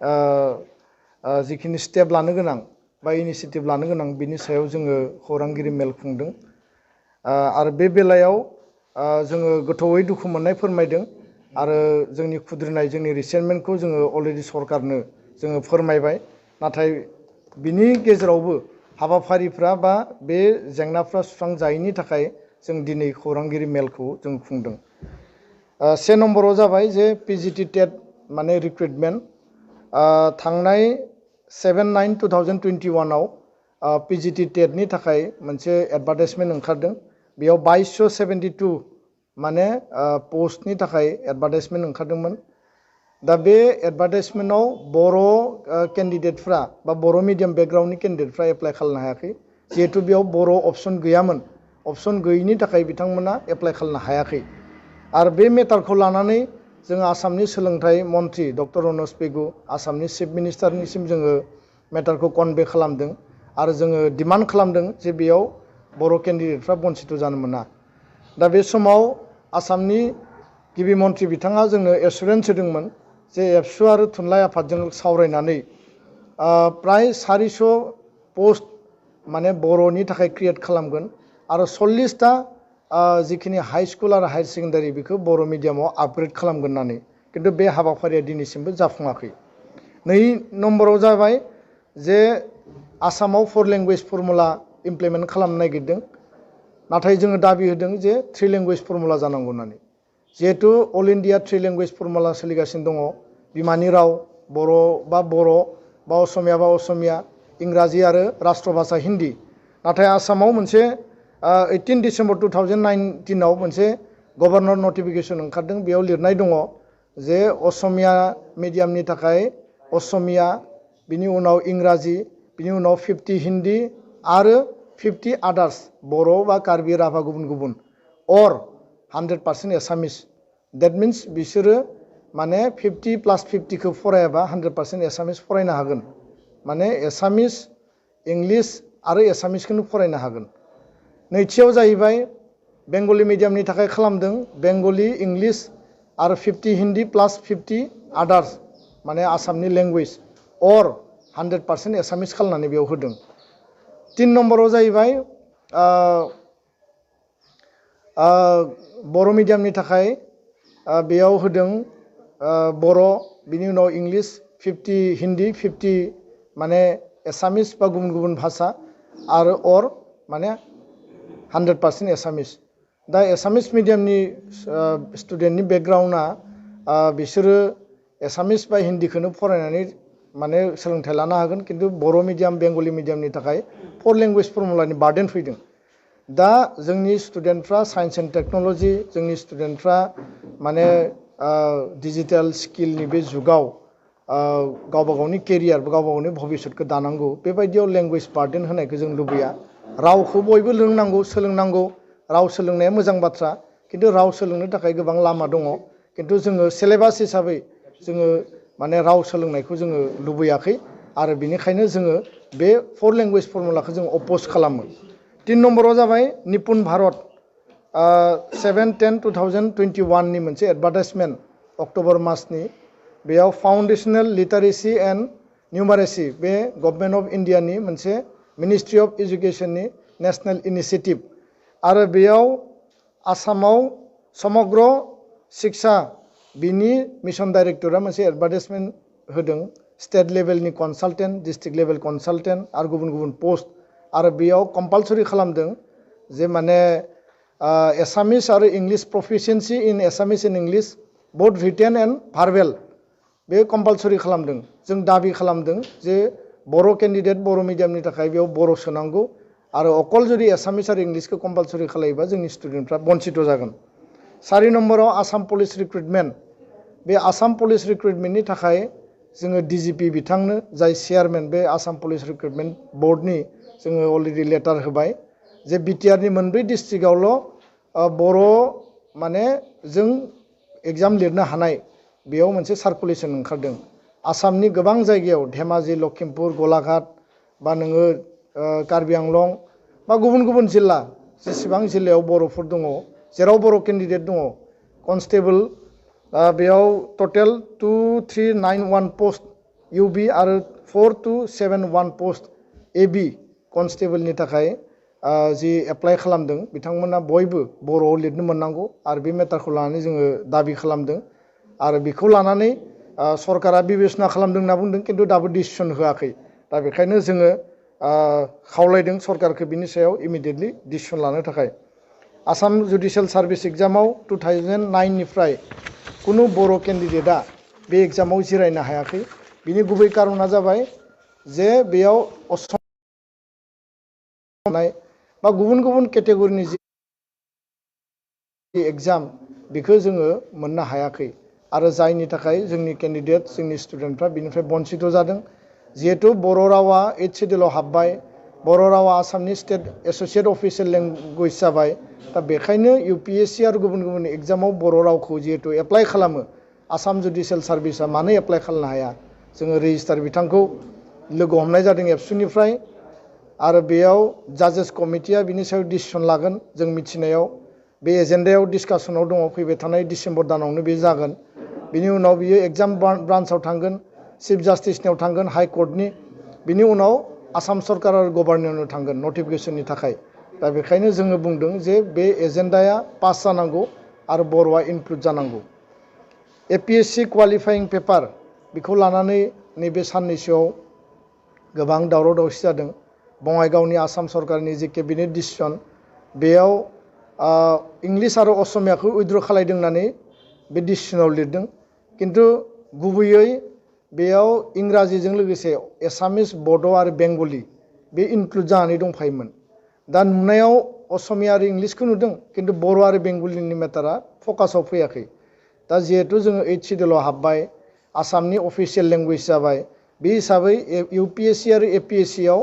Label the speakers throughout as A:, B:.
A: जिखिनि स्टेप लानो गोनां बा इनिशिएटिभ लानो गोनां बिनि सायाव जोङो खौरांगिरि मेल खुंदों आरो बे बेलायाव जोङो गोथौयै दुखु मोननाय फोरमायदों आरो जोंनि खुद्रिनाय जोंनि रिसेन्टमेन्टखौ जोङो अलरेडि सरकारनो जोङो फोरमायबाय नाथाय बिनि गेजेरावबो हाबाफारिफ्रा बा बे जेंनाफ्रा सुस्रांजायैनि थाखाय जों दिनै खौरांगिरि मेलखौ जों खुंदों से नम्बराव जाबाय जे पिजिटि टेट माने रिक्रुटमेन्ट थांनाय 7/9/2021 आव पिजिटि टेटनि थाखाय मोनसे एडभार्टाइजमेन्ट ओंखारदों बेयाव 2272 माने पस्टनि थाखाय एडभार्टाइजमेन्ट ओंखारदोंमोन दा बे एडभार्टाइजमेन्टआव बर' केन्डिडेटफ्रा बा बर' मिडियाम बेकग्राउन्डनि केन्डिडेटफ्रा एप्लाइ खालामनो हायाखै जिहेतु बेयाव बर' अपसन गैयामोन अपसन गैयिनि थाखाय बिथांमोना एप्लाइ खालामनो हायाखै आरो बे मेटारखौ लानानै जों आसामनि सोलोंथाइ मन्थ्रि डक्टर रनज पेगु आसामनि चिफ मिनिस्टारनिसिम जोङो मेटारखौ कनभे खालामदों आरो जोङो डिमान्ड खालामदों जे बेयाव बर' केन्डिडेटफ्रा बन्सित जानो मोना दा बे समाव आसामनि गिबि मन्थ्रि बिथाङा जोंनो एसुरेन्स होदोंमोन जे एबसु आरो थुनलाइ आफादजों सावरायनानै प्राय 400 पस्ट माने बर'नि थाखाय क्रिएट खालामगोन आरो 40टा जिखिनि हाई स्कुल आरो हायर सेकेन्डारि बेखौ बर' मिडियामाव आपग्रेड खालामगोन होननानै किन्तु बे हाबाफारिया दिनैसिमबो जाफुङाखै 2 नम्बराव जाबाय जे आसामाव 4 लेंगुवेज फर्मुला इमप्लिमेन्ट खालामनो नागिरदों नाथाय जोङो दाबि होदों जे 3 लेंगुवेज फर्मुला जानांगौ होननानै जिहेतु अल इन्डिया 3 लेंगुवेज फर्मुला सोलिगासिनो दङ बिमानि राव बर' बा असमिया इंराजि आरो राष्ट्र भाषा हिन्दी नाथाय आसामाव मोनसे 18 डिसेम्बर 2019 आव मोनसे गभर्नर नटिफिकेसन ओंखारदों बेयाव लिरनाय दङ जे असमिया मिडियामनि थाखाय असमिया बिनि उनाव इंराजि बिनि उनाव 50 हिन्दी आरो 50 आदार्स बर' बा कार्बि राभा गुबुन गुबुन और 100% एसामिस दैट मीन्स बिसोरो माने 50 + 50 खौ फरायाबा 100% एसामिस फरायनो हागोन माने एसामिस इंलिश आरो एसामिसखौनो फरायनो हागोन नैथियाव जाहैबाय बेंगली मिडियामनि थाखाय खालामदों बेंगली इंलिश आरो 50 हिन्दी + 50 आदार्स माने आसामनि लेंगुवेज और 100% एसामिस खालामनानै बेयाव होदों 3 नम्बराव जाहैबाय बर' मिडियामनि थाखाय बेयाव होदों बर' बिनि उनाव इंलिश 50 हिन्दी 50 माने एसामिस बा गुबुन गुबुन भाषा आरो और माने 100% एसामिस दा एसामिस मिडियामनि स्टुडेन्टनि बेकग्राउन्डआ बिसोरो एसामिस बा हिन्दीखौनो फरायनानै माने सोलोंथाइ लानो हागोन किन्तु बर' मिडियाम बेंगली मिडियामनि थाखाय 4 लेंगुवेज फर्मुलानि बार्डेन फैदों दा जोंनि स्टुडेन्टफ्रा साइन्स एन्ड टेक्न'लजि जोंनि स्टुडेन्टफ्रा माने डिजिटेल स्किलनि बे जुगाव गावबा गावनि केरियार गावबा गावनि भबिष्यतखौ दानांगौ बेबायदियाव लेंगुवेज बार्डेन होनायखौ जों लुबैया रावखौ बयबो रोंनांगौ सोलोंनांगौ राव सोलोंनाया मोजां बाथ्रा किन्तु राव सोलोंनो थाखाय गोबां लामा दङ किन्तु जोङो सिलेबास हिसाबै जोङो माने राव सोलोंनायखौ जोङो लुबैयाखै आरो बिनिखायनो जोङो बे 4 लेंगुवेज फर्मुलाखौ जों अपोज खालामो 3 नम्बराव जाबाय निपुन भारत 7/10/2021 नि मोनसे एडभार्टाइजमेन्ट अक्ट'बर मासनि बेयाव फाउन्डेशनेल लिटारेसि एन्ड निउमारेसि बे गभर्नमेन्ट अफ इन्डियानि मोनसे मिनिस्ट्रि अफ एजुकेशननि नेशनेल इनिशिएटिभ आरो बेयाव आसामाव समग्र शिक्षा बिनि मिशन डाइरेक्टरा मोनसे एडभार्टाइजमेन्ट होदों स्टेट लेभेलनि कनसालटेन्ट डिस्ट्रिक्ट लेभेल कनसालटेन्ट आरो गुबुन गुबुन पोस्ट आरो बेयाव कम्पालसरि खालामदों जे माने एसामिस आरो English proficiency in Assamese and English both written and verbal बे कम्पालसरि खालामदों जों दाबि खालामदों जे बर' केन्डिडेट बर' मिडियामनि थाखाय बेयाव बर' सोनांगौ आरो अकल जुदि एसामिस आरो इंलिशखौ कम्पालसरि खालायोबा जोंनि स्टुडेन्टफ्रा बन्सित जागोन 4 नम्बराव आसाम पुलिस रिक्रुटमेन्ट बे आसाम पुलिस रिक्रुटमेन्टनि थाखाय जोङो डिजिपि बिथांनो जाय चेयारमेन बे आसाम पुलिस रिक्रुटमेन्ट बर्डनि जोङो अलरेडि लेटार होबाय जे बिटिआरनि मोनब्रै डिस्ट्रिक्टआवल' बर' माने जों एग्जाम लिरनो हानाय बेयाव मोनसे सार्कुलेसन ओंखारदों आसामनि गोबां जायगायाव धेमाजि लखिमपुर गलाघाट बा नोङो कार्बि आंलं बा गुबुन गुबुन जिल्ला जेसेबां जिल्लायाव बर'फोर दङ जेराव बर' केन्डिडेट दङ कनस्टेबल बेयाव टटेल 2391 पस्ट UB आरो 4271 पोस्ट AB कनस्टेबलनि थाखाय जि एप्लाइ खालामदों बिथांमोना बयबो बर'आव लिरनो मोननांगौ आरो बे मेटारखौ लानानै जोङो दाबि खालामदों आरो बेखौ लानानै सरकारा बिबेसना खालामदों होनना बुंदों खिन्थु दाबो डिसिसन होआखै दा बेखायनो जोङो खावलायदों सरकारखौ बिनि सायाव इमिडियेटलि डिसिसन लानो थाखाय आसाम जुडिशियेल सार्भिस एग्जामाव 2009 निफ्राय कुनु बर' केन्डिडेटआ बे एग्जामाव जिरायनो हायाखै बिनि गुबै कारना जाबाय जे बेयाव असमनाय बा गुबुन गुबुन केटेगरिनि जि एग्जाम बेखौ जोङो मोननो हायाखै आरो जायनि थाखाय जोंनि केन्डिडेट जोंनि स्टुडेन्टफ्रा बिनिफ्राय बन्सित जादों जिहेतु बर' रावा 8th शेड्युलाव हाबबाय बर' रावा आसामनि स्टेट एसोसिएट अफिसियेल लेंगुवेज जाबाय दा बेखायनो UPSC आरो गुबुन गुबुन एग्जामाव बर' रावखौ जिहेतु एप्लाइ खालामो आसाम जुडिशियेल सार्भिसा मानो एप्लाइ खालामनो हाया जोङो रेजिस्टार बिथांखौ लोगो हमनाय जादों एबसुनिफ्राय आरो बेयाव जाजेस कमिटिया बिनि सायाव डिसिसन लागोन जों मिथिनायाव बे एजेन्डायाव डिसकासनाव दङ फैबाय थानाय डिसेम्बर दानावनो बे जागोन बिनि उनाव बियो एग्जाम ब्रान्चआव थांगोन चिफ जास्टिसनियाव थांगोन हाइ कर्टनि बिनि उनाव आसाम सरकार आरो गभर्नरनियाव थांगोन नटिफिकेसननि थाखाय दा बेखायनो जोङो बुंदों जे बे एजेन्डाया पास जानांगौ आरो बर'आ इनक्लुड जानांगौ APSC क्वालिफाइं पेपार बेखौ लानानै नैबे साननैसोआव गोबां दावराव दावसि जादों बङाइगावनि आसाम सरकारनि जि केबिनेट डिसिसन बेयाव इंलिश आरो असमियाखौ उइथड्र खालायदों होननानै बे डिसिसनाव लिरदों किन्तु गुबैयै बेयाव इंराजिजों लोगोसे एसामिस बड' आरो बेंगलि बे इनक्लुड जानानै दंफायोमोन दा नुनायाव असमिया आरो इंलिशखौ नुदों किन्तु बर' आरो बेंगलिनि मेटारा फकासाव फैयाखै दा जिहेतु जोङो 8th शेड्युलाव हाबबाय आसामनि अफिसियेल लेंगुवेज जाबाय बे हिसाबै UPSC आरो APSC आव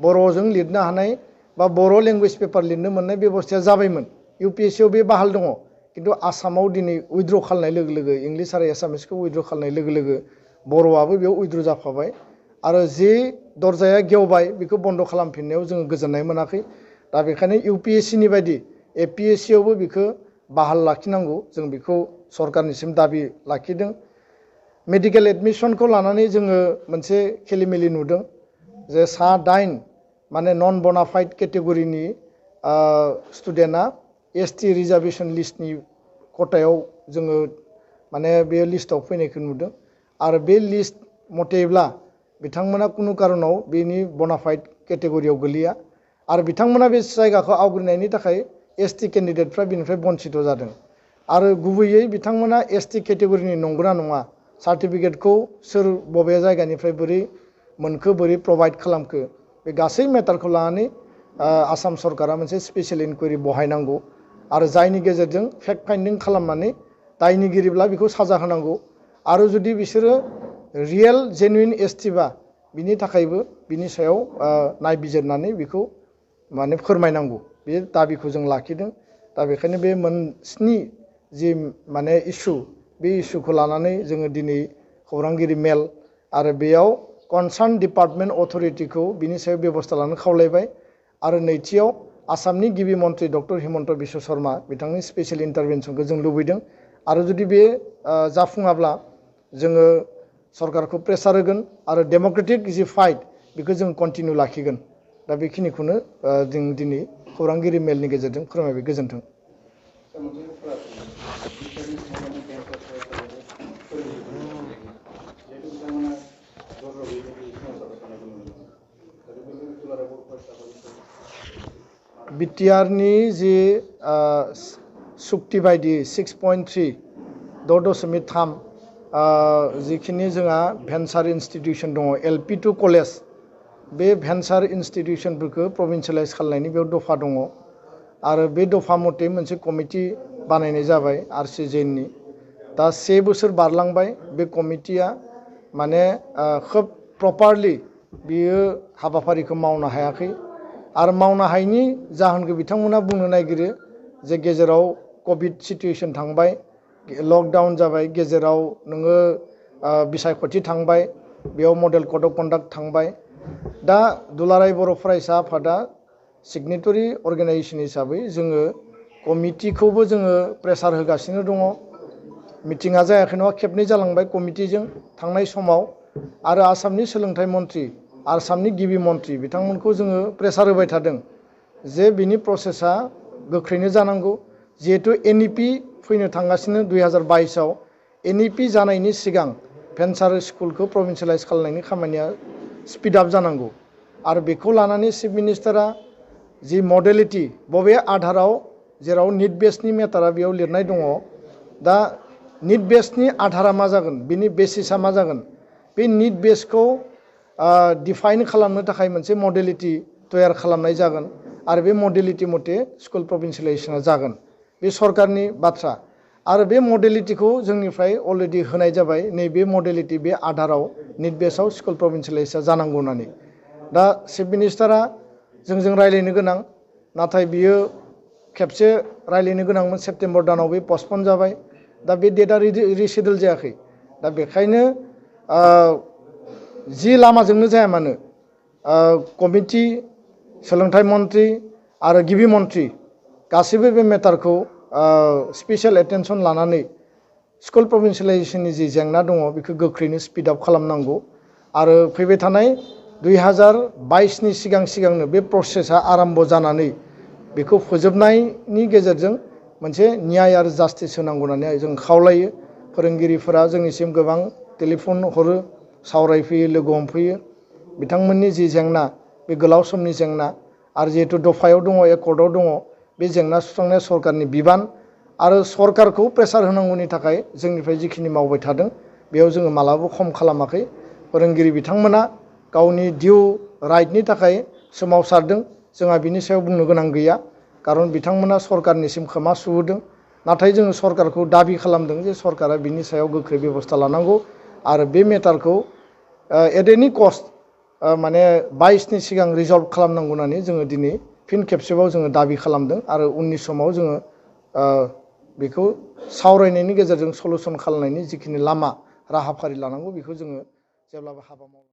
A: बर'जों लिरनो हानाय बा बर' लेंगुवेज पेपार लिरनो मोननाय बेबस्थाया जाबायमोन UPSC आव बे बाहाल दङ किन्तु आसामाव दिनै उइथड्र खालामनाय लोगो लोगो इंलिश आरो एसामिसखौ उइथड्र खालामनाय लोगो लोगो बर'आबो बेयाव उइथड्र जाफाबाय आरो जि दरजाया गेवबाय बेखौ बन्द खालामफिननायाव जोङो गोजोननाय मोनाखै दा बेखायनो UPSC नि बायदि APSC आवबो बेखौ बाहाल लाखिनांगौ जों बेखौ सरकारनिसिम दाबि लाखिदों मेडिकेल एडमिसनखौ लानानै जोङो मोनसे खेलिमेलि नुदों जे सा 8 माने नन बनाफाइड केटेगरिनि स्टुडेन्टआ ST रिजार्भेसन लिस्टनि खथायाव जोङो माने बे लिस्टआव फैनायखौ नुदों आरो बे लिस्ट मथेब्ला बिथांमोना कुनु कारनाव बेनि बनाफाइड केटेगरियाव गोलैया आरो बिथांमोना बे जायगाखौ आवग्रिनायनि थाखाय ST केन्डिडेटफ्रा बिनिफ्राय बन्सित जादों आरो गुबैयै बिथांमोना ST केटेगरिनि नंगौना नङा सार्टिफिकेटखौ सोर बबे जायगानिफ्राय बोरै मोनखो बोरै प्रभाइड खालामखो बे गासै मेटारखौ लानानै आसाम सरकारा मोनसे स्पेसियेल इनकुवेरि बहायनांगौ आरो जायनि गेजेरजों फेक्ट फाइन्डिं खालामनानै दायनिगिरिब्ला बेखौ साजा होनांगौ आरो जुदि बिसोरो रियेल जेनुइन ST बा बिनि थाखायबो बिनि सायाव नायबिजिरनानै बेखौ माने फोरमायनांगौ बे दाबिखौ जों लाखिदों दा बेखायनो बे मोनस्नि जि माने इस्यु बे इस्युखौ लानानै जोङो दिनै खौरांगिरि मेल आरो बेयाव कनसार्न डिपार्टमेन्ट अथरिटिखौ बिनि सायाव बेबस्था लानो खावलायबाय आरो नैथियाव आसामनि गिबि मन्त्रि डक्टर हिमन्त बिश्व शर्मा बिथांनि स्पेसियेल इन्टारभेनसनखौ जों लुबैदों आरो जुदि बे जाफुङाब्ला जोङो सरकारखौ प्रेसार होगोन आरो डेम'क्रेटिक जि फाइट बेखौ जों कन्टिनिउ लाखिगोन दा बेखिनिखौनो जों दिनै खौरांगिरि मेलनि गेजेरजों फोरमायबाय गोजोन्थों बिटिआरनि जि सुक्ति बायदि 6.3 6.3 जिखिनि जोंहा भेन्सार इन्स्टिटिउसन दङ LP2 कलेज बे भेन्सार इन्स्टिटिउसनफोरखौ प्रभिन्सियेलाइज खालामनायनि बेयाव दफा दङ आरो बे दफा मथे मोनसे कमिटि बानायनाय जाबाय RCJनि दा 1 बोसोर बारलांबाय बे कमिटिया माने खोब प्रपारलि बियो हाबाफारिखौ मावनो हायाखै आरो मावनो हायैनि जाहोनखौ बिथांमोना बुंनो नागिरो जे गेजेराव कभिड सिटुएसन थांबाय लकडाउन जाबाय गेजेराव नोङो बिसायख'थि थांबाय बेयाव मडेल कड अफ कन्डाक्ट थांबाय दा दुलाराय बर' फरायसा आफादा सिगनेटरि अर्गेनाइजेसन हिसाबै जोङो कमिटिखौबो जोङो प्रेसार होगासिनो दङ मिटिङा जायाखै नङा खेबनै जालांबाय कमिटिजों थांनाय समाव आरो आसामनि सोलोंथाइ मन्थ्रि आसामनि गिबि मन्थ्रि बिथांमोनखौ जोङो प्रेसार होबाय थादों जे बिनि प्रसेसा गोख्रैनो जानांगौ जिहेतु एनइपि फैनो थांगासिनो 2022आव एनइपि जानायनि सिगां भेन्सार स्कुलखौ प्रभिन्सियेलाइज खालामनायनि खामानिया स्पिड आप जानांगौ आरो बेखौ लानानै चिफ मिनिस्टारा जि मडेलिटि बबे आधाराव जेराव निट बेसनि मेटारा बेयाव लिरनाय दङ दा निट बेसनि आधारा मा जागोन बिनि बेसिसा मा जागोन बे निट बेसखौ डिफाइन खालामनो थाखाय मोनसे मडेलिटि तैयार खालामनाय जागोन आरो बे मडेलिटि मथे स्कुल प्रभिन्सियेलाइजेसना जागोन बे सरकारनि बाथ्रा आरो बे मडेलिटिखौ जोंनिफ्राय अलरेडि होनाय जाबाय नैबे मडेलिटि बे आधाराव निट बेसआव स्कुल प्रभिन्सियेलाइजेसना जानांगौ होननानै दा चिफ मिनिस्टारा जोंजों रायज्लायनो गोनां नाथाय बियो खेबसे रायज्लायनो गोनांमोन सेप्तेम्बर दानाव बे पस्टपन जाबाय दा बे डेटआ रिसेडुल जायाखै दा बेखायनो जि लामाजोंनो जाया मानो कमिटि सोलोंथाइ मन्थ्रि आरो गिबि मन्थ्रि गासैबो बे मेटारखौ स्पेसियेल एटेनसन लानानै स्कुल प्रभिन्सियेलाइजेसननि जि जेंना दङ बेखौ गोख्रैनो स्पिड आप खालामनांगौ आरो फैबाय थानाय 2022नि सिगांनो बे प्रसेसा आरम्भ जानानै बेखौ फोजोबनायनि गेजेरजों मोनसे न्याय आरो जास्टिस होनांगौ होननानै जों खावलायो फोरोंगिरिफोरा जोंनिसिम गोबां टेलिफन हरो सावरायफैयो लोगो हमफैयो बिथांमोननि जि जेंना बे गोलाव समनि जेंना आरो जिहेतु दफायाव दङ एकर्डआव दङ बे जेंना सुस्रांनाया सरकारनि बिबान आरो सरकारखौ प्रेसार होनांगौनि थाखाय जोंनिफ्राय जिखिनि मावबाय थादों बेयाव जोङो मालाबाबो खम खालामाखै फोरोंगिरि बिथांमोना गावनि डिउ राइटनि थाखाय सोमावसारदों जोंहा बिनि सायाव बुंनो गोनां गैया खारन बिथांमोना सरकारनिसिम खोमा सुहोदों नाथाय जोङो सरकारखौ दाबि खालामदों जे सरकारा बिनि सायाव गोख्रै बेबस्था लानांगौ आरो बे मेटारखौ एट एनि कस्ट माने 22नि सिगां रिजल्भ खालामनांगौ होननानै जोङो दिनै फिन खेबसेबाव जोङो दाबि खालामदों आरो उननि समाव जोङो बेखौ सावरायनायनि गेजेरजों सलुसन खालामनायनि जिखिनि लामा राहाफारि लानांगौ बेखौ जोङो जेब्लाबो हाबा मावो।